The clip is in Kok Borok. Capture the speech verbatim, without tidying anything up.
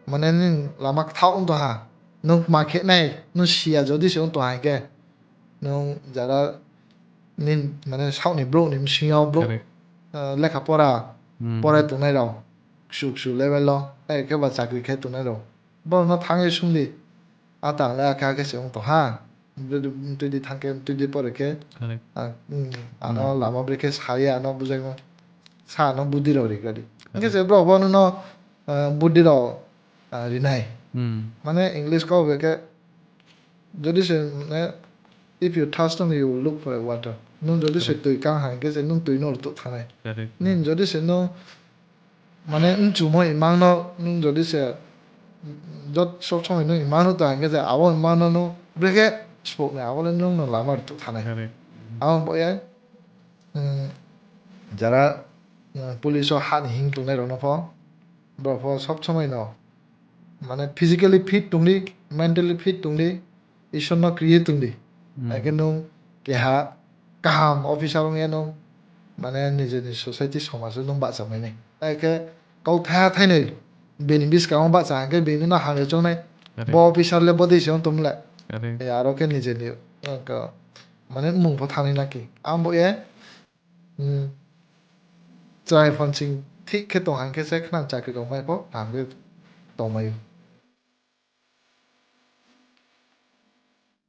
mane nwng lama kwthao wng tong ha. Nwng ma khe nai, nwng siya jodi se wng tong ha hwnkhe, nwng jara nini, mane, saokni borokni bisingo borok, Correct. Ah, lekha pora Hmm. porai tongnai rok, kusu kusu level o, tei khe ba chakri khai tongnai rok, borokno thangwi sungdi, a tang le akhe akhe se wng tong ha, twi di thang khe, twi di pore khe, Correct. ah, hmm, ano Hmm. lama bwrwi khe sawi ano bujai ma, sa ano budi rok ri gadi. Hwnkhe Correct. se borok bono no, ah, budi rok, ah, rinai. Hmm. Mane English kok bai khe, jodi se, mane, if you thirst, you will look for a water. Nwng jodi se Correct. twi kang hai khe se nwng twi no rwtwk thanai. Correct. Nini jodi se nwng, mane, nchumo imang no nwng jodi se jot sob somoi nwng imang no twi hai khe se abo imang no nwng bwrwi khe sbok nai abo le nwng no lama rwtwk thanai. Correct. Abo bo ya, mm, jara, mm, police o hani hing tongnai rok no pho, borok pho sob somoi no mane physically fit tongdi, mentally fit tongdi, Ishwarno kriye tongdi. Hmm. Haikhe nwng keha kaham officer wngya nwng, mane nijeni society somaj o nwng bahcha mani. Haikhe kok thaya thainwi bini bwskango bahcha hwnkhe bini no hamya chongnai. Correct. Bo officer le bodei se wng tongmole. Correct. Eh, aro khe nijeni, eh, ka-, mane mung pho thangwi naki. Ang bo ye Hmm. Chwrai phan chwng thik khe tong hai khe se khna chakri rok mai pho kaham khe tong mai o.